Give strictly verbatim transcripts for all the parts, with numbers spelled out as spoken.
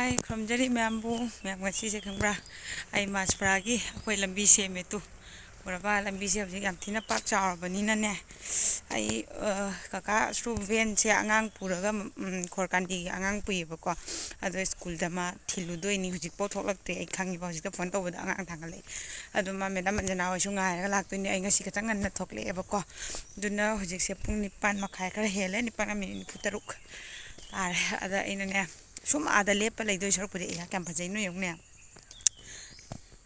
ꯑꯩ ꯈꯨꯔꯨꯝꯖꯔꯤ ꯃꯌꯥꯝꯕꯨ꯫ ꯃꯌꯥꯝ, ꯉꯁꯤꯁꯦ ꯈꯪꯕ꯭ꯔꯥ, ꯑꯩ ꯃꯥꯁꯄꯨꯔꯥꯒꯤ ꯑꯩꯈꯣꯏ ꯂꯝꯕꯤ ꯁꯦꯝꯃꯦ ꯇꯨ꯫ ꯎꯔꯕ? ꯂꯝꯕꯤꯁꯦ ꯍꯧꯖꯤꯛ ꯌꯥꯝ ꯊꯤꯅ ꯄꯥꯛ ꯆꯥꯎꯔꯕꯅꯤꯅꯅꯦ, ꯑꯩ, ꯑ, ꯀꯀꯥ ꯁ꯭ꯔꯨ ꯚꯦꯟꯁꯦ ꯑꯉꯥꯡ ꯄꯨꯔꯒ, ꯎꯝ, ꯈꯣꯔꯀꯥꯟꯗꯤꯒꯤ ꯑꯉꯥꯡ ꯄꯨꯏꯌꯦꯕꯀꯣ꯫ ꯑꯗꯣ ꯁ꯭ꯀꯨꯜꯗ ꯃꯥ ꯊꯤꯜꯂꯨꯗꯣꯏꯅꯤ꯫ ꯍꯧꯖꯤꯛꯐꯥꯎ ꯊꯣꯛꯂꯛꯇ꯭ꯔꯤ꯫ ꯑꯩ ꯈꯪꯉꯤꯕ, ꯍꯧꯖꯤꯛꯇ ꯐꯣꯟ ꯇꯧꯕꯗ ꯑꯉꯥꯡ ꯊꯥꯡꯒꯠꯂꯛꯑꯦ꯫ ꯑꯗꯣ ꯃꯥ ꯃꯦꯗꯥꯝ ꯑꯟꯖꯅꯥ ꯍꯣꯏꯁꯨ ꯉꯥꯏꯔꯒ ꯂꯥꯛꯇꯣꯏꯅꯤ꯫ ꯑꯩ ꯉꯁꯤ ꯈꯤꯇꯪ ꯉꯟꯅ ꯊꯣꯛꯂꯛꯑꯦꯕꯀꯣ꯫ ꯑꯗꯨꯅ ꯍꯧꯖꯤꯛꯁꯦ ꯄꯨꯡ ꯅꯤꯄꯥꯟ ꯃꯈꯥꯏ ꯈꯔ ꯍꯦꯜꯂꯦ, ꯅꯤꯄꯥꯟꯒ ꯃꯤꯅꯤꯠ ꯅꯤꯐꯨ ꯇꯔꯨꯛ ꯇꯥꯔꯦ꯫ ꯑꯗ ꯑꯩꯅꯅꯦ, ꯁꯨꯝ ꯑꯥꯗ ꯂꯦꯞꯄ ꯂꯩꯗꯣꯏ ꯁꯔꯨꯛꯄꯨꯗꯤ, ꯑꯩꯍꯥꯛ ꯀꯌꯥꯝ ꯐꯖꯩꯅꯣ ꯌꯦꯡꯉꯨꯅꯦ꯫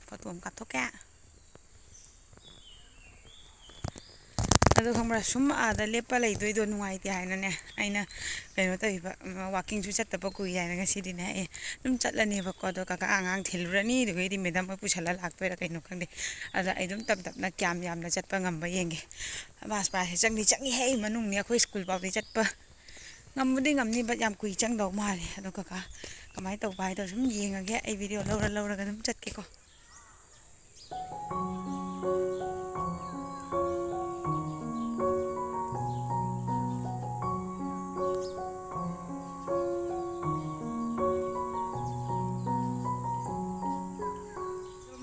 ꯐꯣꯇꯣ ꯑꯃ ꯀꯥꯞꯊꯣꯛꯀꯦ꯫ ꯑꯗꯣ ꯈꯪꯕ꯭ꯔꯥ, ꯁꯨꯝ ꯑꯥꯗ ꯂꯦꯞꯄ ꯂꯩꯗꯣꯏꯗꯣ ꯅꯨꯡꯉꯥꯏꯇꯦ ꯍꯥꯏꯅꯅꯦ, ꯑꯩꯅ ꯀꯩꯅꯣ ꯇꯧꯔꯤꯕ, ꯎꯝ, ꯋꯥꯀꯤꯡꯁꯨ ꯆꯠꯇꯕ ꯀꯨꯏꯔꯦ ꯍꯥꯏꯅ ꯉꯁꯤꯗꯤꯅꯦ ꯑꯩ ꯑꯗꯨꯝ ꯆꯠꯂꯅꯦꯕꯀꯣ꯫ ꯑꯗꯣ ꯀꯀꯥ ꯑꯉꯥꯡ ꯊꯤꯜꯂꯨꯔꯅꯤ, ꯑꯗꯨꯒꯩꯗꯤ ꯃꯦꯗꯥꯝ ꯍꯣꯏ ꯄꯨꯁꯜꯂ ꯂꯥꯛꯇꯣꯏꯔꯥ ꯀꯩꯅꯣ ꯈꯪꯗꯦ꯫ ꯑꯗ ꯑꯩ ꯑꯗꯨꯝ ꯇꯞ ꯇꯞꯅ ꯀꯌꯥꯝ ꯌꯥꯝꯅ ꯆꯠꯄ ꯉꯝꯕ ꯌꯦꯡꯒꯦ꯫ ꯃꯥꯁꯄꯨꯔꯥꯁꯦ ꯆꯪꯗꯤ ꯆꯪꯉꯤꯍꯦ, ꯃꯅꯨꯡꯅꯤ꯫ ꯑꯩꯈꯣꯏ ꯁ꯭ꯀꯨꯜ ꯐꯥꯎꯗꯤ ꯆꯠꯄ ꯉꯝꯕꯨꯗꯤ ꯉꯝꯅꯤ, but ꯌꯥꯝ ꯀꯨꯏ ꯆꯪꯗꯧ ꯃꯥꯜꯂꯦ꯫ ꯑꯗꯣ ꯀꯀꯥ ꯀꯃꯥꯏꯅ ꯇꯧꯕ ꯍꯥꯏꯗꯣ ꯁꯨꯝ ꯌꯦꯡꯉꯒꯦ꯫ ꯑꯩ ꯚꯤꯗꯤꯑꯣ ꯂꯧꯔ ꯂꯧꯔꯒ ꯑꯗꯨꯝ ꯆꯠꯀꯦꯀꯣ꯫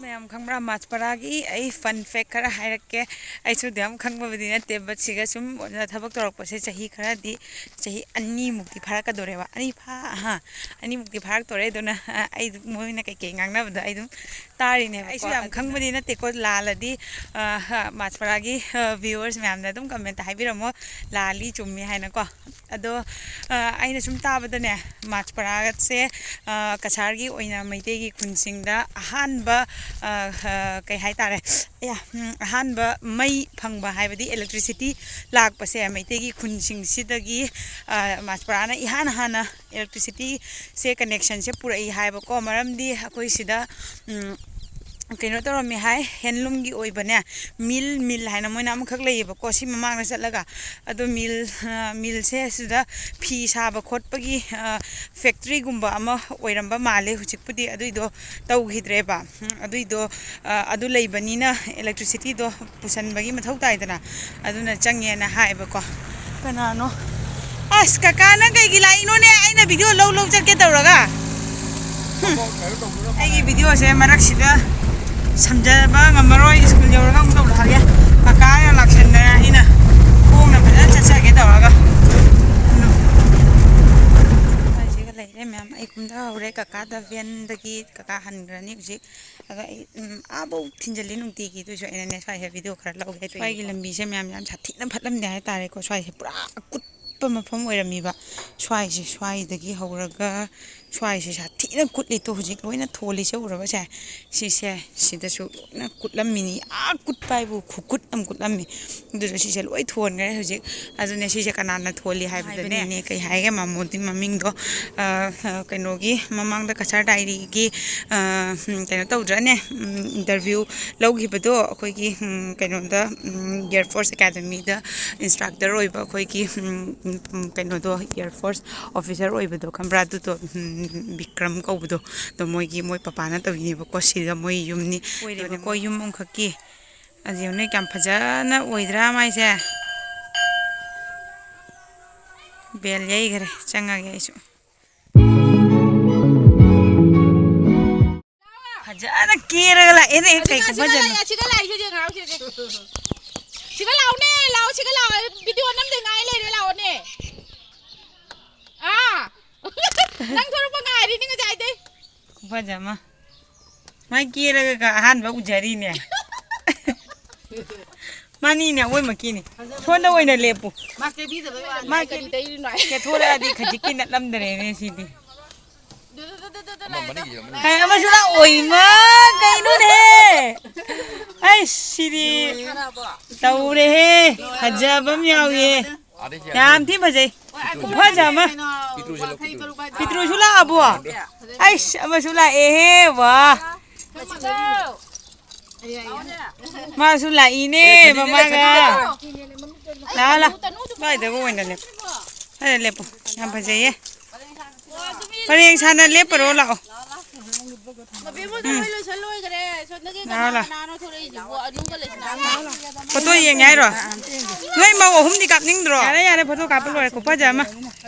ꯃꯌꯥꯝ ꯈꯪꯕ꯭ꯔꯥ, ꯃꯥꯁꯄꯔꯥꯒꯤ ꯑꯩ fun fact ꯈꯔ ꯍꯥꯏꯔꯛꯀꯦ꯫ ꯑꯩꯁꯨ ꯑꯗꯨ ꯌꯥꯝ ꯈꯪꯕꯕꯨꯗꯤ ꯅꯠꯇꯦ, but ꯁꯤꯒ ꯁꯨꯝ ꯊꯕꯛ ꯇꯧꯔꯛꯄꯁꯦ ꯆꯍꯤ ꯈꯔꯗꯤ, ꯆꯍꯤ ꯑꯅꯤꯃꯨꯛꯇꯤ ꯐꯥꯔꯛꯀꯗꯧꯔꯦꯕ꯫ ꯑꯅꯤ ꯐꯥ-, ꯑꯍꯥ, ꯑꯅꯤꯃꯨꯛꯇꯤ ꯐꯥꯔꯛꯇꯧꯔꯦ꯫ ꯑꯗꯨꯅ, ꯑ, ꯑꯩ ꯑꯗꯨꯝ ꯃꯣꯏꯅ ꯀꯩꯀꯩ ꯉꯥꯡꯅꯕꯗꯣ ꯑꯩ ꯑꯗꯨꯝ ꯇꯥꯔꯤꯅꯦꯕꯀꯣ꯫ ꯑꯩꯁꯨ ꯌꯥꯝ ꯑꯗꯨꯅ ꯈꯪꯕꯗꯤ ꯅꯠꯇꯦꯀꯣ, ꯂꯥꯜꯂꯗꯤ, ꯑ, ꯍ, ꯃꯥꯁꯄꯔꯥꯒꯤ, ꯑ, viewers ꯃꯌꯥꯝꯅ ꯑꯗꯨꯝ comment ꯍꯥꯏꯕꯤꯔꯝꯃꯣ, ꯂꯥꯜꯂꯤ ꯆꯨꯝꯃꯤ ꯍꯥꯏꯅꯀꯣ꯫ ꯑꯗꯣ, ꯑ, ꯑꯩꯅ ꯁꯨꯝ ꯇꯥꯕꯗꯅꯦ, ꯃꯥꯁꯄꯔꯥꯁꯦ, ꯑ, ꯀꯁꯥꯔꯒꯤ ꯑꯣꯏꯅ ꯃꯩꯇꯩꯒꯤ ꯈꯨꯟꯁꯤꯡꯗ ꯑꯍꯥꯟꯕ, ꯑ, ꯑ, ꯀꯩ ꯍꯥꯏꯇꯥꯔꯦ, ꯑꯌꯥ, ꯎꯝ, ꯑꯍꯥꯟꯕ ꯃꯩ ꯐꯪꯕ, ꯍꯥꯏꯕꯗꯤ electricity ꯂꯥꯛꯄꯁꯦ ꯃꯩꯇꯩꯒꯤ ꯈꯨꯟꯁꯤꯡꯁꯤꯗꯒꯤ, ꯑ, ꯃꯥꯁꯄꯔꯥꯅ ꯏꯍꯥꯟ ꯍꯥꯟꯅ electricityꯁꯦ, connectionꯁꯦ ꯄꯨꯔꯛꯏ ꯍꯥꯏꯕꯀꯣ꯫ ꯃꯔꯝꯗꯤ ꯑꯩꯈꯣꯏ ꯁꯤꯗ, ꯎꯝ, ꯀꯩꯅꯣ ꯇꯧꯔꯝꯃꯦ ꯍꯥꯏ, handloomꯒꯤ ꯑꯣꯏꯕꯅꯦ, mill, mill ꯍꯥꯏꯅ ꯃꯣꯏꯅ ꯑꯃꯈꯛ ꯂꯩꯌꯦꯕꯀꯣ, ꯁꯤ ꯃꯃꯥꯡꯗ ꯆꯠꯂꯒ꯫ ꯑꯗꯣ mill, ꯑ, millꯁꯦ ꯁꯤꯗ ꯐꯤ ꯁꯥꯕ ꯈꯣꯠꯄꯒꯤ, ꯑ, factoryꯒꯨꯝꯕ ꯑꯃ ꯑꯣꯏꯔꯝꯕ ꯃꯥꯜꯂꯦ꯫ ꯍꯧꯖꯤꯛꯄꯨꯗꯤ ꯑꯗꯨꯏꯗꯣ ꯇꯧꯈꯤꯗ꯭ꯔꯦꯕ꯫ ꯎꯝ, ꯑꯗꯨꯏꯗꯣ, ꯑ, ꯑꯗꯨ ꯂꯩꯕꯅꯤꯅ electricityꯗꯣ ꯄꯨꯁꯟꯕꯒꯤ ꯃꯊꯧ ꯇꯥꯏꯗꯅ, ꯑꯗꯨꯅ ꯆꯪꯉꯦꯅ ꯍꯥꯏꯌꯦꯕꯀꯣ꯫ ꯀꯅꯥꯅꯣ? ꯑꯁ, ꯀꯀꯥ, ꯅꯪ ꯀꯩꯒꯤ ꯂꯥꯛꯏꯅꯣꯅꯦ? ꯑꯩꯅ ꯚꯤꯗꯤꯑꯣ ꯂꯧ ꯂꯧ ꯆꯠꯀꯦ ꯇꯧꯔꯒ꯫ ꯑꯩꯒꯤ ꯚꯤꯗꯤꯑꯣꯁꯦ ꯃꯔꯛꯁꯤꯗ ꯁꯝꯖꯕ ꯉꯝꯃꯔꯣꯏ, ꯁ꯭ꯀꯨꯜ ꯌꯧꯔꯒ ꯑꯃꯨꯛ ꯇꯧꯔꯛꯑꯒꯦ꯫ ꯀꯀꯥꯅ ꯂꯥꯛꯁꯟꯗꯅ ꯑꯩꯅ ꯈꯣꯡꯅ ꯐꯖꯅ ꯆꯠꯆꯒꯦ ꯇꯧꯔꯒ꯫ ꯁ꯭ꯋꯥꯏꯁꯤꯒ ꯂꯩꯔꯦ ꯃꯌꯥꯝ, ꯑꯩ ꯀꯨꯝꯊꯍꯧꯔꯦ꯫ ꯀꯀꯥꯗ ꯚꯦꯟꯗꯒꯤ ꯀꯀꯥ ꯍꯟꯈ꯭ꯔꯅꯤ ꯍꯧꯖꯤꯛ꯫ ꯑꯗꯣ ꯑꯩ, ꯎꯝ, ꯑꯥꯐꯧ ꯊꯤꯟꯖꯜꯂꯤ ꯅꯨꯡꯇꯤꯒꯤ꯫ ꯑꯗꯨꯏꯁꯨ ꯑꯩꯅꯅꯦ ꯁ꯭ꯋꯥꯏꯁꯦ ꯚꯤꯗꯤꯑꯣ ꯈꯔ ꯂꯧꯒꯦ꯫ ꯁ꯭ꯋꯥꯏꯒꯤ ꯂꯝꯕꯤꯁꯦ ꯃꯌꯥꯝ ꯌꯥꯝ ꯁꯥꯊꯤꯅ ꯐꯠꯂꯝꯗꯦ ꯍꯥꯏꯇꯥꯔꯦꯀꯣ꯫ ꯁ꯭ꯋꯥꯏꯁꯦ ꯄꯨꯔꯥ ꯑꯀꯨꯠꯄ ꯃꯐꯝ ꯑꯣꯏꯔꯝꯃꯤꯕ꯫ ꯁ꯭ꯋꯥꯏꯁꯦ, ꯁ꯭ꯋꯥꯏꯗꯒꯤ ꯍꯧꯔꯒ ꯁ꯭ꯋꯥꯏꯁꯦ ꯁꯥꯊꯤꯅ ꯀꯨꯠꯂꯤꯗꯣ꯫ ꯍꯧꯖꯤꯛ ꯂꯣꯏꯅ ꯊꯣꯜꯂꯤꯁꯦ ꯎꯔꯕꯁꯦ? ꯁꯤꯁꯦ, ꯁꯤꯗꯁꯨ ꯂꯣꯏꯅ ꯀꯨꯠꯂꯝꯃꯤꯅꯤ꯫ ꯑꯥ, ꯀꯨꯠꯄ ꯍꯥꯏꯕꯨ ꯈꯨꯀꯨꯠ ꯑꯃ ꯀꯨꯠꯂꯝꯃꯤ꯫ ꯑꯗꯨꯗ ꯁꯤꯁꯦ ꯂꯣꯏ ꯊꯣꯟꯈ꯭ꯔꯦ ꯍꯧꯖꯤꯛ꯫ ꯑꯗꯨꯅꯦ ꯁꯤꯁꯦ ꯀꯅꯥꯅ ꯊꯣꯜꯂꯤ ꯍꯥꯏꯕꯗꯅꯦ꯫ ꯍꯥꯏꯕꯅꯤꯅꯦ, ꯀꯩ ꯍꯥꯏꯒꯦ ꯃꯥꯃꯣꯗꯤ ꯃꯃꯤꯡꯗꯣ? ꯑ, ꯑ, ꯀꯩꯅꯣꯒꯤ ꯃꯃꯥꯡꯗ ꯀꯁꯥꯔ ꯗꯥꯏꯔꯤꯒꯤ, ꯑ, ꯎꯝ, ꯀꯩꯅꯣ ꯇꯧꯗ꯭ꯔꯅꯦ, ꯎꯝ, ꯏꯟꯇꯔꯚ꯭ꯌꯨ ꯂꯧꯈꯤꯕꯗꯣ ꯑꯩꯈꯣꯏꯒꯤ, ꯎꯝ, ꯀꯩꯅꯣꯗ, ꯎꯝ, ꯑꯦꯌꯔ ꯐꯣꯔꯁ ꯑꯦꯀꯥꯗꯃꯤꯗ ꯏꯟꯁꯇ꯭ꯔꯛꯇꯔ ꯑꯣꯏꯕ ꯑꯩꯈꯣꯏꯒꯤ, ꯎꯝ, ꯎꯝ, ꯀꯩꯅꯣꯗꯣ, ꯑꯦꯌꯔ ꯐꯣꯔꯁ ꯑꯣꯐꯤꯁꯔ ꯑꯣꯏꯕꯗꯣ ꯈꯪꯕ꯭ꯔꯥ? ꯑꯗꯨꯗꯣ, ꯎꯝ, ꯕꯤꯀ꯭ꯔꯝ ꯀꯧꯕꯗꯣ꯫ ꯑꯗꯣ ꯃꯣꯏꯒꯤ, ꯃꯣꯏ ꯄꯄꯥꯅ ꯇꯧꯔꯤꯅꯦꯕꯀꯣ꯫ ꯁꯤꯗ ꯃꯣꯏ ꯌꯨꯝꯅꯤ ꯑꯣꯏꯔꯦꯕꯀꯣ, ꯌꯨꯝ ꯑꯃꯈꯛꯀꯤ꯫ ꯑꯗꯨ ꯌꯦꯡꯉꯨꯅꯦ, ꯀꯌꯥꯝ ꯐꯖꯅ ꯑꯣꯏꯗ꯭ꯔꯥ ꯃꯥꯏꯁꯦ? ꯕꯦꯜ ꯌꯩꯈꯔꯦ, ꯆꯪꯉꯒꯦ ꯑꯩꯁꯨ꯫ ꯐꯖꯅ ꯀꯦꯔꯒ ꯂꯥꯛꯑꯦꯅꯦ, ꯀꯩ ꯈꯨꯐꯖꯅꯣ꯫ ꯁꯤꯒ ꯂꯥꯛꯏꯁꯦ, ꯁꯤꯒ ꯂꯥꯛꯑꯣꯅꯦ, ꯂꯥꯛꯑꯣ, ꯁꯤꯒ ꯂꯥꯛꯑꯣ, ꯚꯤꯗꯤꯑꯣ ꯅꯝꯗꯣꯏ ꯉꯥꯏ ꯂꯩꯔꯦ, ꯂꯥꯛꯑꯣꯅꯦ꯫ ꯑꯥ, ꯅꯪ ꯊꯣꯔꯛꯄ ꯉꯥꯏꯔꯤꯅꯤ ꯉꯁꯥꯏꯗꯩ꯫ ꯈꯨꯐꯖ ꯑꯃ꯫ ꯃꯥꯏ ꯀꯦꯔꯒ ꯑꯍꯥꯟꯕ ꯎꯖꯔꯤꯅꯦ꯫ ꯃꯥꯅꯤꯅꯦ, ꯑꯋꯣꯏꯃꯛꯀꯤꯅꯤ꯫ ꯁꯣꯝꯗ ꯑꯣꯏꯅ ꯂꯦꯞꯄꯨ꯫ ꯃꯥ ꯀꯦꯕꯤꯗꯕꯩ ꯋꯥꯅꯤ꯫ ꯃꯥ ꯀꯦ-, ꯀꯔꯤ ꯇꯩꯔꯤꯅꯣ ꯍꯥꯏ? ꯀꯦꯊꯣꯔꯛꯑꯗꯤ ꯈꯖꯤꯛꯀꯤ ꯅꯠꯂꯝꯗꯔꯦꯅꯦ ꯁꯤꯗꯤ꯫ ꯀꯩ ꯑꯃꯁꯨ ꯂꯥꯛꯑꯣꯏ, ꯃꯥ ꯀꯩꯅꯣꯅꯦ? ꯑꯩ ꯁꯤꯗꯤ ꯇꯧꯔꯦꯍꯦ꯫ ꯐꯖꯕ ꯑꯃ ꯌꯥꯎꯏꯍꯦ꯫ ꯌꯥꯝ ꯊꯤ ꯐꯖꯩ꯫ ꯈꯨꯐꯖ ꯑꯃ꯫ ꯄꯤꯇ꯭ꯔꯨꯁꯨ ꯂꯥꯛꯑꯕꯣ? ꯑꯩꯁ, ꯑꯃꯁꯨ ꯂꯥꯛꯑꯦꯍꯦ, ꯋꯥ꯫ ꯃꯥꯁꯨ ꯂꯥꯛꯏꯅꯦ, ꯃꯃꯥꯒ꯫ ꯂꯥꯛꯑꯣ, ꯂꯥꯛꯑꯣ꯫ ꯁ꯭ꯋꯥꯏꯗꯕꯨ ꯑꯣꯏꯅ ꯂꯦꯞꯄꯨ꯫ ꯁ꯭ꯋꯥꯏꯗ ꯂꯦꯞꯄꯨ꯫ ꯌꯥꯝ ꯐꯖꯩꯌꯦ꯫ ꯄꯔꯦꯡ ꯁꯥꯅ ꯂꯦꯞꯄꯔꯣ, ꯂꯥꯛꯑꯣ꯫ ꯎꯝ꯫ ꯂꯥꯛꯑꯣ, ꯂꯥꯛꯑꯣ꯫ ꯐꯣꯇꯣ ꯌꯦꯡꯉꯦ ꯍꯥꯏꯔꯣ? ꯅꯣꯏ ꯃꯧ ꯑꯍꯨꯝꯗꯤ ꯀꯥꯞꯅꯤꯡꯗ꯭ꯔꯣ? ꯌꯥꯔꯦ, ꯌꯥꯔꯦ, ꯐꯣꯇꯣ ꯀꯥꯞꯄ ꯂꯣꯏꯔꯦ, ꯈꯨꯐꯖ ꯑꯃ꯫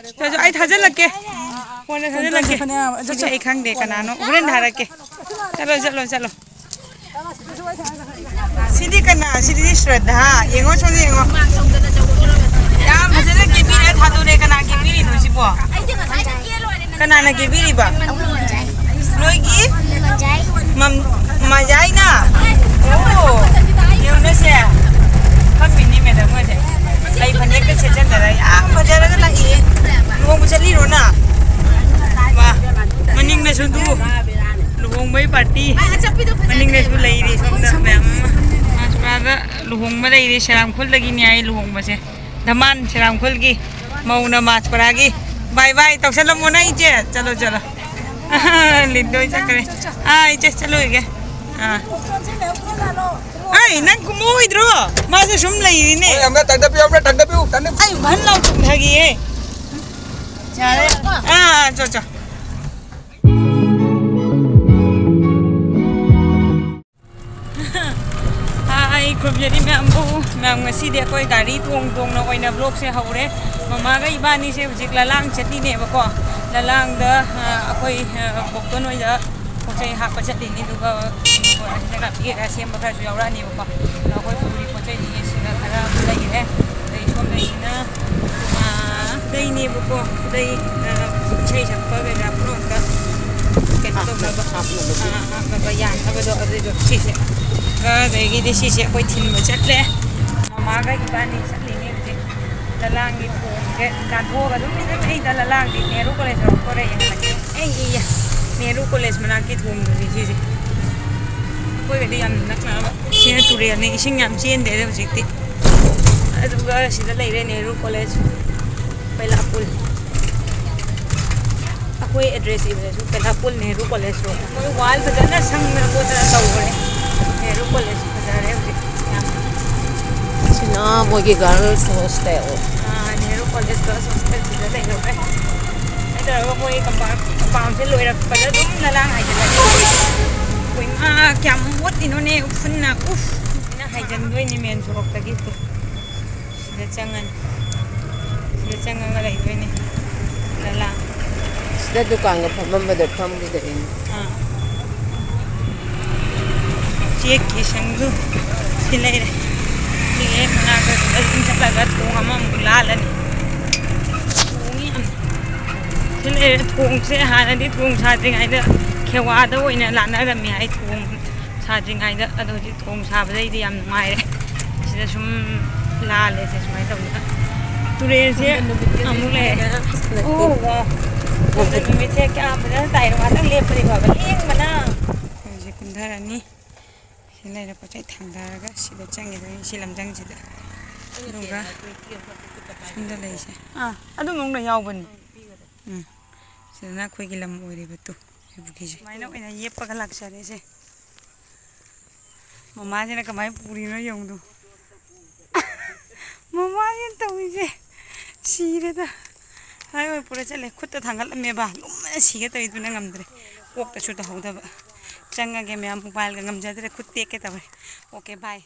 ꯑꯩ ꯊꯥꯖꯤꯜꯂꯛꯀꯦ꯫ ꯀꯣꯟꯅ ꯊꯥꯖꯤꯜꯂꯛꯀꯦ꯫ ꯐꯅꯦꯛ ꯑꯃ ꯁꯤꯗꯤ ꯑꯩ ꯈꯪꯗꯦ ꯀꯅꯥꯅꯣ꯫ ꯍꯣꯔꯦꯟ ꯊꯥꯔꯛꯀꯦ꯫ ꯆꯠꯂꯣ, ꯆꯠꯂꯣ, ꯆꯠꯂꯣ꯫ ꯁꯤꯗꯤ ꯀꯅꯥ? ꯁꯤꯗꯤ ꯁ꯭ꯔꯗꯥ꯫ ꯌꯦꯡꯉꯣ, ꯁꯣꯝꯗ ꯌꯦꯡꯉꯣ꯫ ꯌꯥꯝ ꯐꯖꯅ ꯀꯦꯕꯤꯔ ꯊꯥꯗꯣꯔꯦ꯫ ꯀꯅꯥ ꯀꯦꯕꯤꯔꯤꯅꯣ ꯁꯤꯕꯣ? ꯀꯅꯥꯅ ꯀꯦꯕꯤꯔꯤꯕ? ꯅꯣꯏꯒꯤ? ꯃꯝ-, ꯃꯖꯥꯏꯅ? ꯑꯣ, ꯌꯦꯡꯉꯨꯅꯦ ꯁꯦ꯫ ꯐꯝꯃꯤꯅꯤ ꯃꯦꯗꯥꯝ ꯍꯣꯏꯁꯦ꯫ ꯂꯩ ꯐꯅꯦꯛꯀ ꯁꯦꯠꯆꯟꯗꯅ ꯌꯥꯝ ꯐꯖꯔꯒ ꯂꯥꯛꯏꯌꯦ꯫ ꯂꯨꯍꯣꯡꯕ ꯆꯠꯂꯤꯔꯣ ꯅꯪ? ꯃꯥ, ꯃꯅꯤꯡꯗꯁꯨ ꯇꯨ꯫ ꯂꯨꯍꯣꯡꯕꯩ ꯄꯥꯔꯇꯤ꯫ ꯃꯅꯤꯡꯗꯁꯨ ꯂꯩꯔꯤ ꯁꯣꯝꯗ ꯃꯌꯥꯝ ꯑꯃ꯫ ꯃꯥꯁꯄꯨꯔꯥꯗ ꯂꯨꯍꯣꯡꯕ ꯂꯩꯔꯤ, ꯁꯦꯔꯥꯝꯈꯣꯜꯗꯒꯤꯅꯤ ꯍꯥꯏ ꯂꯨꯍꯣꯡꯕꯁꯦ꯫ ꯙꯃꯥꯟ ꯁꯦꯔꯥꯝꯈꯣꯜꯒꯤ ꯃꯧꯅ ꯃꯥꯁꯄꯨꯔꯥꯒꯤ꯫ ꯕꯥꯏ ꯕꯥꯏ ꯇꯧꯁꯜꯂꯝꯃꯣ ꯅꯪ ꯏꯆꯦ꯫ ꯆꯠꯂꯣ, ꯆꯠꯂꯣ꯫ ꯂꯤꯟꯗꯣꯏ ꯆꯠꯈ꯭ꯔꯦ꯫ ꯑꯥ, ꯏꯆꯦ ꯆꯠꯂꯨꯔꯒꯦ꯫ ꯑꯥ꯫ ꯑꯩ ꯅꯪ ꯀꯨꯝꯃꯣꯏꯗ꯭ꯔꯣ? ꯃꯥꯁꯨ ꯁꯨꯝ ꯂꯩꯔꯤꯅꯦ꯫ ꯍꯣꯏ, ꯑꯝꯇ ꯇꯪꯗꯕꯤꯌꯨ, ꯑꯝꯇ ꯇꯪꯗꯕꯤꯌꯨ, ꯇꯪꯗꯕꯤꯌꯨ꯫ ꯑꯩ ꯚꯟ ꯂꯥꯎ ꯆꯨꯝꯊꯈꯤꯌꯦ꯫ ꯌꯥꯔꯦ꯫ ꯑꯥ, ꯆꯣ, ꯆꯣ꯫ ꯍꯥꯏ, ꯈꯨꯔꯨꯝꯖꯔꯤ ꯃꯌꯥꯝꯕꯨ꯫ ꯃꯌꯥꯝ, ꯉꯁꯤꯗꯤ ꯑꯩꯈꯣꯏ ꯒꯥꯔꯤ ꯇꯣꯡ ꯇꯣꯡꯅ ꯑꯣꯏꯅ vlogꯁꯦ ꯍꯧꯔꯦ꯫ ꯃꯃꯥꯒ ꯏꯕꯥꯅꯤꯁꯦ ꯍꯧꯖꯤꯛ ꯂꯂꯥꯡ ꯆꯠꯂꯤꯅꯦꯕꯀꯣ꯫ ꯂꯂꯥꯡꯗ, ꯑ, ꯑꯩꯈꯣꯏ, ꯑ, ꯕꯣꯛꯇꯣꯟ ꯍꯣꯏꯗ ꯄꯣꯠ ꯆꯩ ꯍꯥꯞꯄ ꯆꯠꯂꯤꯅꯤ, ꯑꯗꯨꯒ ꯍꯤꯟꯖꯥꯡ ꯅꯥꯄꯤ ꯀꯩꯀꯥ ꯁꯦꯝꯕ ꯈꯔꯁꯨ ꯌꯥꯎꯔꯛꯑꯅꯦꯕꯀꯣ꯫ ꯑꯗꯣ ꯑꯩꯈꯣꯏ ꯄꯨꯔꯤ ꯄꯣꯠ ꯆꯩꯁꯤꯡꯁꯦ ꯁꯤꯗ ꯈꯔ ꯑꯃ ꯂꯩꯔꯦ꯫ ꯑꯗꯩ ꯁꯣꯝꯗꯒꯤꯅ, ꯑꯥ, ꯈꯨꯗꯩꯅꯦꯕꯀꯣ꯫ ꯈꯨꯗꯩ, ꯑꯥ, ꯏꯁꯩ ꯁꯛꯄ ꯀꯩꯀꯥ ꯄꯨꯝꯅꯃꯛꯇ ꯀꯩꯅꯣ ꯍꯥꯞꯅꯕ, ꯇꯧꯅꯕ, ꯍꯥꯞꯅꯕ꯫ ꯑꯥ, ꯍꯥꯞꯅꯕ ꯌꯥꯅꯕꯗꯣ ꯑꯗꯨꯏꯗꯣ ꯁꯤꯁꯦ꯫ ꯑꯗꯒꯤꯗꯤ ꯁꯤꯁꯦ ꯑꯩꯈꯣꯏ ꯊꯤꯟꯕ ꯆꯠꯂꯦ꯫ ꯃꯃꯥꯒ ꯏꯕꯥꯅꯤ ꯆꯠꯂꯤꯅꯦ ꯍꯧꯖꯤꯛ꯫ ꯂꯂꯥꯡꯒꯤ ꯊꯣꯡꯁꯦ ꯂꯥꯟꯊꯣꯛꯑꯒ ꯑꯗꯨꯝ ꯏꯅꯛ ꯅꯛꯏꯗ ꯂꯂꯥꯡꯗꯤ꯫ ꯅꯦꯍꯔꯨ ꯀꯣꯂꯦꯖ ꯌꯧꯔꯛꯇꯣꯔꯦ ꯌꯦꯡꯉꯣ꯫ ꯑꯩ ꯏꯌꯦ꯫ ꯅꯦꯍꯔꯨ ꯀꯣꯂꯦꯖ ꯃꯅꯥꯛꯀꯤ ꯊꯣꯡꯗꯨꯅꯤ ꯁꯤꯁꯦ꯫ ꯑꯩꯈꯣꯏꯒꯗꯤ ꯌꯥꯝ ꯅꯛꯅꯕ꯫ ꯁꯤꯅ ꯇꯨꯔꯦꯜꯅꯤ, ꯏꯁꯤꯡ ꯌꯥꯝ ꯆꯦꯟꯗꯦꯗ ꯍꯧꯖꯤꯛꯇꯤ꯫ ꯑꯗꯨꯒ ꯁꯤꯗ ꯂꯩꯔꯦ ꯅꯦꯍꯔꯨ ꯀꯣꯂꯦꯖ, ꯕꯩꯂꯥꯄꯨꯜ꯫ ꯑꯩꯈꯣꯏ address ꯏꯕꯗꯁꯨ ꯕꯩꯂꯥꯄꯨꯜ ꯅꯦꯍꯔꯨ ꯀꯣꯂꯦꯖ ꯔꯣꯗ꯫ ꯃꯣꯏ wall ꯐꯖꯅ ꯁꯪꯗꯅ ꯈꯣꯠꯇꯅ ꯇꯧꯈ꯭ꯔꯦ꯫ ꯅꯦꯍꯔꯨ ꯀꯣꯂꯦꯖ ꯐꯖꯔꯦ ꯍꯧꯖꯤꯛ ꯌꯥꯝ꯫ ꯁꯤꯅ ꯃꯣꯏꯒꯤ girls hostel꯫ ꯑꯥ, ꯅꯦꯍꯔꯨ ꯀꯣꯂꯦꯖ girls hostel ꯁꯤꯗ ꯂꯩꯍꯧꯔꯦ꯫ ꯑꯗꯨ ꯇꯧꯔꯒ ꯃꯣꯏ compound, compoundꯁꯦ ꯂꯣꯏꯔꯛꯄꯗ ꯑꯗꯨꯝ ꯂꯂꯥꯡ ꯍꯥꯏꯖꯤꯜꯂꯛꯑꯦ꯫ ꯑꯩꯈꯣꯏ ꯏꯃꯥ, ꯀꯌꯥꯝ ꯃꯣꯠꯂꯤꯅꯣꯅꯦ ꯎꯐꯨꯟꯅ꯫ ꯎꯐ! ꯁꯤꯅ ꯍꯥꯏꯖꯤꯟꯗꯣꯏꯅꯤ main ꯁꯣꯔꯣꯛꯇꯒꯤ꯫ ꯁꯤꯗ ꯆꯪꯉꯅꯤ꯫ ꯁꯤꯗ ꯆꯪꯉꯒ ꯂꯩꯗꯣꯏꯅꯤ꯫ ꯂꯂꯥꯡ꯫ ꯗ ꯗꯨꯀꯥꯟꯒ ꯐꯝꯃꯝꯕꯗꯣ ꯐꯝꯈꯤꯗ꯭ꯔꯦꯅꯦ꯫ ꯑꯥ꯫ ꯆꯦꯛꯀꯤ ꯁꯪꯗꯨ ꯁꯤ ꯂꯩꯔꯦ꯫ ꯁꯤꯒꯤ ꯍꯦꯛ ꯃꯅꯥꯛꯇ ꯑꯗꯨꯝ ꯆꯠꯂꯒ ꯊꯣꯡ ꯑꯃꯃꯨꯛ ꯂꯥꯜꯂꯅꯤ꯫ ꯊꯣꯡ ꯌꯥꯝ ꯁꯤ ꯂꯩꯔꯦ꯫ ꯊꯣꯡꯁꯦ ꯍꯥꯟꯅꯗꯤ ꯊꯣꯡ ꯁꯥꯗ꯭ꯔꯤꯉꯩꯗ ꯈꯦꯋꯥꯗ ꯑꯣꯏꯅ ꯂꯥꯟꯅꯔꯝꯃꯤ ꯍꯥꯏ꯫ ꯊꯣꯡ ꯁꯥꯗ꯭ꯔꯤꯉꯩꯗ꯫ ꯑꯗꯣ ꯍꯧꯖꯤꯛ ꯊꯣꯡ ꯁꯥꯕꯗꯩꯗꯤ ꯌꯥꯝ ꯅꯨꯡꯉꯥꯏꯔꯦ꯫ ꯁꯤꯗ ꯁꯨꯝ ꯂꯥꯜꯂꯦꯁꯦ ꯁꯨꯃꯥꯏꯅ ꯇꯧꯗꯅ꯫ ꯇꯨꯔꯦꯜꯁꯦ ꯑꯃꯨꯛ ꯂꯩꯔꯦ꯫ ꯑꯣ, ꯋꯥ꯫ ꯁꯣꯝꯗ ꯅꯨꯃꯤꯠꯁꯦ ꯀꯌꯥꯝ ꯐꯖꯅ ꯇꯥꯏꯅꯣ꯫ ꯉꯥꯛꯇꯪ ꯂꯦꯞꯄꯗꯤ ꯐꯕ꯫ ꯂꯦꯡꯕꯅ꯫ ꯑꯩꯈꯣꯏꯁꯦ ꯀꯨꯝꯊꯔꯅꯤ꯫ ꯁꯤ ꯂꯩꯔꯦ, ꯄꯣꯠ ꯆꯩ ꯊꯥꯡꯊꯔꯒ ꯁꯤꯗ ꯆꯪꯈꯤꯗꯣꯏꯅꯤ, ꯁꯤ ꯂꯝꯖꯪꯁꯤꯗ꯫ ꯑꯗꯨꯒ ꯁꯣꯝꯗ ꯂꯩꯁꯦ꯫ ꯑꯥ, ꯑꯗꯨꯝ ꯃꯅꯨꯡꯗ ꯌꯥꯎꯕꯅꯤ꯫ ꯎꯝ꯫ ꯁꯤꯗꯅ ꯑꯩꯈꯣꯏꯒꯤ ꯂꯝ ꯑꯣꯏꯔꯤꯕ ꯇꯨ, ꯁꯤ ꯄꯨꯈ꯭ꯔꯤꯁꯦ꯫ ꯁꯨꯃꯥꯏꯅ ꯑꯣꯏꯅ ꯌꯦꯞꯄꯒ ꯂꯥꯛꯆꯔꯦꯁꯦ꯫ ꯃꯃꯥꯁꯤꯅ ꯀꯃꯥꯏꯅ ꯄꯨꯔꯤꯅꯣ ꯌꯦꯡꯉꯨꯗꯣ꯫ ꯃꯃꯥꯁꯤꯅ ꯇꯧꯔꯤꯁꯦ ꯁꯤꯔꯦꯗ꯫ ꯍꯥꯏ ꯑꯣꯏ ꯄꯨꯔ ꯆꯠꯂꯦ꯫ ꯈꯨꯠꯇ ꯊꯥꯡꯒꯠꯂꯝꯃꯦꯕ, ꯂꯨꯝꯃꯅ ꯁꯤꯒꯦ ꯇꯧꯔꯤꯗꯨꯅ ꯉꯝꯗ꯭ꯔꯦ꯫ ꯀꯣꯛꯇꯁꯨ ꯇꯧꯍꯧꯗꯕ꯫ ꯆꯪꯉꯒꯦ ꯃꯌꯥꯝ, ꯃꯣꯕꯥꯏꯜꯒ ꯉꯝꯖꯗ꯭ꯔꯦ, ꯈꯨꯠ ꯇꯦꯛꯀꯦ ꯇꯧꯔꯦ꯫ ꯑꯣꯀꯦ, ꯕꯥꯏ꯫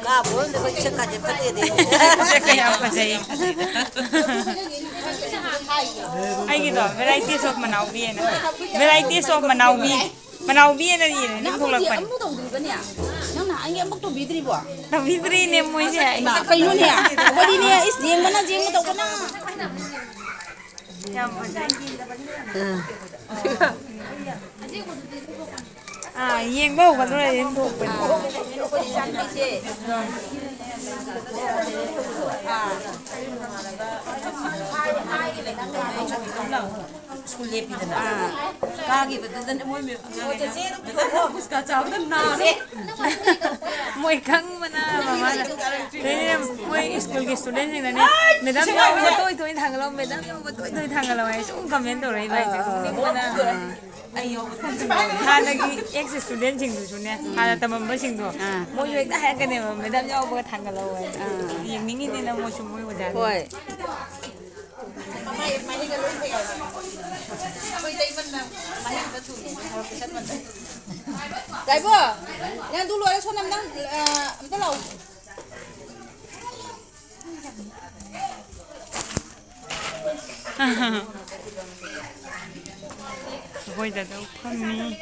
ꯀꯥꯕ ꯑꯣꯏꯔꯝꯗꯕ ꯏꯁꯛ ꯀꯥꯁꯦ ꯐꯠꯇꯦꯅꯦ꯫ ꯁꯛꯀ ꯌꯥꯝ ꯐꯖꯩ꯫ ꯑꯩꯒꯤꯗꯣ varieties of ꯃꯅꯥꯎꯕꯤ ꯍꯥꯏꯅ꯫ Varieties of ꯃꯅꯥꯎꯕꯤ꯫ ꯃꯅꯥꯎꯕꯤ ꯍꯥꯏꯅ ꯏꯔꯦ, ꯑꯗꯨꯝ ꯊꯣꯛꯂꯛꯄꯅꯤ꯫ ꯑꯃꯨꯛ ꯇꯧꯗ꯭ꯔꯤꯕꯅꯦ? ꯅꯪ ꯅꯍꯥꯟꯒꯤ ꯑꯃꯨꯛ ꯇꯧꯕꯤꯗ꯭ꯔꯤꯕꯣ? ꯇꯧꯕꯤꯗ꯭ꯔꯤꯅꯦ ꯃꯣꯏꯁꯦ꯫ ꯏꯃꯥ, ꯀꯩꯅꯣꯅꯦ? ꯋꯥꯔꯤꯅꯦ, ꯏꯁ, ꯌꯦꯡꯕꯅ, ꯌꯦꯡꯕ ꯇꯧꯕꯅ꯫ ꯌꯥꯝ ꯐꯖꯩ꯫ ꯑꯥ, ꯌꯦꯡꯕ ꯍꯧꯒꯠꯂꯨꯔꯗꯤ ꯑꯗꯨꯝ ꯊꯣꯛꯄꯅꯦ꯫ ꯑꯥ꯫ ꯁ꯭ꯀꯨꯜ ꯂꯦꯞꯄꯤꯗꯅ꯫ ꯑꯥ꯫ ꯀꯥꯈꯤꯕꯗꯨꯗꯅꯦ ꯃꯣꯏ ꯃꯌꯥꯝ ꯉꯥꯡꯉꯦ꯫ ꯃꯦꯗꯥꯝ ꯄꯨꯁꯀꯥ ꯆꯥꯕꯗ ꯅꯥꯔꯦ꯫ ꯃꯣꯏ ꯈꯪꯕꯅ ꯃꯃꯥꯅ꯫ ꯑꯗꯩꯗꯤ ꯃꯣꯏ ꯁ꯭ꯀꯨꯜꯒꯤ ꯁ꯭ꯇꯨꯗꯦꯟꯁꯤꯡꯅꯅꯦ, "ꯃꯦꯗꯥꯝ ꯌꯥꯎꯕ ꯇꯣꯏ ꯇꯣꯏꯅ ꯊꯥꯡꯒꯠꯂꯛꯑꯣ, ꯃꯦꯗꯥꯝ ꯌꯥꯎꯕ ꯇꯣꯏ ꯇꯣꯏꯅ ꯊꯥꯡꯒꯠꯂꯛꯑꯣ" ꯍꯥꯏ꯫ ꯁꯨꯝ ꯀꯃꯦꯟ ꯇꯧꯔꯛꯏꯕ ꯍꯥꯏꯁꯦ꯫ ꯑꯥ, ꯑꯥ, ꯑꯥ꯫ ꯅꯣꯛꯅꯤꯡꯕꯅ꯫ ꯑꯩ ꯌꯥꯎꯕ ꯊꯥꯡꯒꯠꯂꯛꯑꯣ꯫ ꯍꯥꯟꯅꯒꯤ ꯑꯦꯛꯁ ꯁ꯭ꯇꯨꯗꯦꯟꯁꯤꯡꯗꯨꯁꯨꯅꯦ, ꯍꯥꯟꯅ ꯇꯝꯃꯝꯕꯁꯤꯡꯗꯣ, ꯑꯥ꯫ ꯃꯣꯏꯁꯨ ꯍꯦꯛꯇ ꯍꯥꯏꯔꯛꯀꯅꯦꯕ, "ꯃꯦꯗꯥꯝ ꯌꯥꯎꯕꯒ ꯊꯥꯡꯒꯠꯂꯛꯑꯣ" ꯍꯥꯏꯅ꯫ ꯑꯥ꯫ ꯌꯦꯡꯅꯤꯡꯉꯤꯅꯤꯅ ꯃꯣꯏꯁꯨ ꯃꯣꯏ ꯑꯣꯖꯥꯗꯣ꯫ ꯍꯣꯏ꯫ ꯗꯥꯏꯕꯣ, ꯅꯪ ꯑꯗꯨ ꯂꯣꯏꯔ ꯁꯣꯝꯗ ꯑꯝꯇꯪ, ꯑ, ꯑꯝꯇ ꯂꯥꯛꯑꯣ꯫ ꯑꯩꯈꯣꯏ ꯗꯥꯗꯥ ꯐꯝꯃꯤ꯫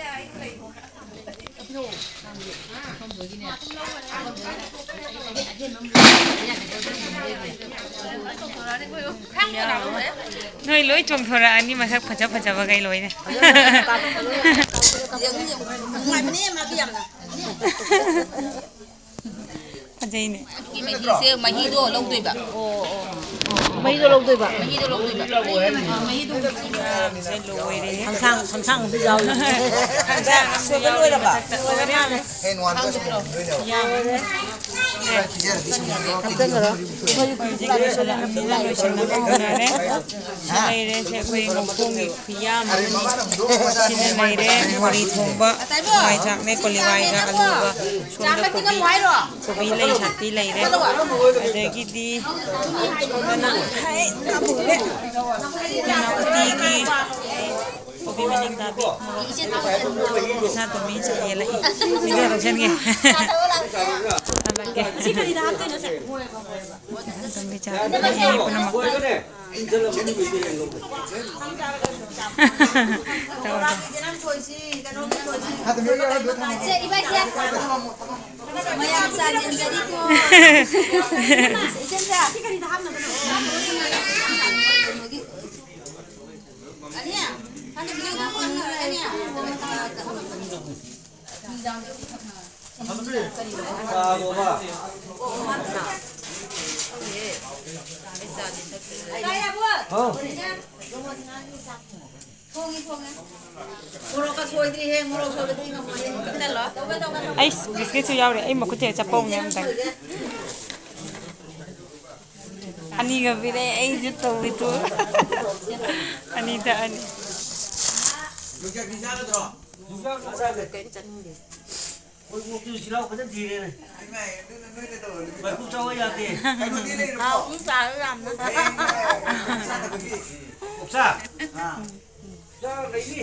ꯅꯣꯏ ꯂꯣꯏ ꯆꯣꯡꯊꯣꯔꯛꯑꯅꯤ, ꯃꯁꯛ ꯐꯖ ꯐꯖꯕꯈꯩ ꯂꯣꯏꯅ꯫ ꯅꯨꯡꯉꯥꯏꯕꯅꯦ ꯃꯥꯗꯤ ꯌꯥꯝꯅ꯫ ꯐꯖꯩꯅꯦ꯫ ꯑꯗꯨꯒꯤ ꯃꯍꯤꯁꯦ, ꯃꯍꯤꯗꯣ ꯂꯧꯗꯣꯏꯕ꯫ ꯑꯣ, ꯑꯣ꯫ ꯃꯍꯤꯗꯣ ꯂꯧꯗꯣꯏꯕ꯫ ꯃꯍꯤꯗꯣ ꯂꯧꯗꯣꯏꯕ꯫ ꯃꯌꯥꯝꯁꯦ ꯂꯣꯏꯔꯦ꯫ ꯈꯪꯁꯥꯡ, ꯈꯪꯁꯥꯡ ꯑꯝꯁꯨ ꯌꯥꯎꯔꯤ꯫ ꯈꯪꯁꯥꯡ ꯑꯝꯁꯨ ꯌꯥꯎꯔꯤ ꯂꯣꯏꯔꯕ? ꯃꯊꯛꯇ꯫ ꯂꯣꯏꯔꯦ ꯃꯥꯜꯂꯦ꯫ ꯍꯦꯟ ꯋꯥꯟꯗ ꯁꯨꯝ ꯂꯣꯏꯅ ꯌꯥꯎꯔꯦ꯫ ꯍꯥꯞꯆꯤꯟꯈ꯭ꯔꯣ꯫ ꯍꯧꯖꯤꯛ ꯂꯣꯏꯁꯤꯜꯂꯛꯑꯕꯅꯤꯅ ꯂꯣꯏꯁꯤꯟꯅꯕ ꯍꯧꯅꯔꯦ꯫ ꯁꯤ ꯂꯩꯔꯦ, ꯁꯤ ꯑꯩꯈꯣꯏ ꯃꯈꯣꯡꯒꯤ ꯈꯨꯌꯥꯝ ꯑꯃꯅꯤ꯫ ꯁꯤꯅ ꯂꯩꯔꯦ, ꯕꯣꯔꯤ ꯊꯣꯡꯕ, ꯍꯋꯥꯏ ꯊ꯭ꯔꯥꯛꯅꯦ, ꯀꯣꯂꯤ ꯍꯋꯥꯏ ꯊ꯭ꯔꯥꯛ, ꯑꯂꯨꯒ, ꯁꯣꯝꯗ ꯀꯣꯕꯤ, ꯀꯣꯕꯤ ꯂꯩ ꯁꯥꯛꯄꯤ ꯂꯩꯔꯦ꯫ ꯑꯗꯒꯤꯗꯤ ꯁꯣꯝꯗꯅ ꯍꯩ ꯀꯥꯞꯄꯨꯔꯦ꯫ ꯁꯤꯅ ꯎꯇꯤꯒꯤ ꯀꯣꯕꯤ ꯃꯅꯤꯡ ꯇꯥꯕꯤ, ꯃꯣꯔꯣꯛ ꯑꯇꯦꯛꯄ, ꯁꯅꯥꯇꯣꯝꯕꯤ ꯌꯦꯜꯂꯛꯏ꯫ ꯚꯤꯗꯤꯑꯣ ꯂꯧꯁꯟꯒꯦ꯫ ꯊꯝꯃꯒꯦ꯫ ꯁꯅꯥꯇꯣꯝꯕꯤ ꯆꯥ ꯄꯨꯝꯅꯃꯛ꯫ ꯃꯌꯥꯝ ꯆꯥ ꯌꯦꯟꯖꯔꯤꯀꯣ꯫ ꯏꯆꯦꯝꯆꯥ꯫ ꯑꯅꯤ, ꯍꯥꯟꯅ ꯃꯤꯅꯤꯠ ꯑꯃ ꯉꯥꯏꯔꯣ, ꯑꯅꯤ꯫ ꯀꯥꯏ ꯌꯥꯕꯣ? ꯍꯥꯎ꯫ ꯊꯣꯡꯉꯤ, ꯊꯣꯡꯉꯦ꯫ ꯃꯣꯔꯣꯛꯀ ꯁꯣꯏꯗ꯭ꯔꯤꯍꯦ, ꯃꯣꯔꯣꯛ ꯁꯣꯏꯕꯗꯤ ꯉꯝꯃꯣꯏꯍꯦ꯫ ꯇꯧꯒꯦ, ꯇꯧꯒꯦ, ꯇꯧꯒꯦ꯫ ꯑꯩꯁ, ꯕꯤꯁꯀꯤꯠꯁꯨ ꯌꯥꯎꯔꯦ꯫ ꯑꯩ ꯃꯈꯨꯠꯁꯦ ꯆꯞꯄ ꯍꯧꯅꯦ ꯑꯝꯇꯪ꯫ ꯑꯅꯤꯒ ꯄꯤꯔꯛꯑꯦ, ꯑꯩꯁꯦ ꯇꯧꯔꯤꯗꯨ꯫ ꯑꯅꯤꯗ ꯑꯅꯤ꯫ ꯀꯩꯝ ꯆꯠꯅꯤꯡꯗꯦ꯫ ꯃꯣꯏ ꯀꯣꯛꯇꯨ ꯆꯤꯜꯍꯥꯎ ꯐꯖꯅ ꯊꯤꯔꯦꯅꯦ꯫ ꯃꯩꯈꯨ ꯆꯥꯎ ꯌꯥꯗꯦ꯫ ꯍꯥꯎ, ꯎꯝ, ꯆꯥꯔꯣ ꯌꯥꯝꯅ꯫ ꯑꯣꯛꯁꯥ꯫ ꯆꯥ ꯂꯩꯅꯤ꯫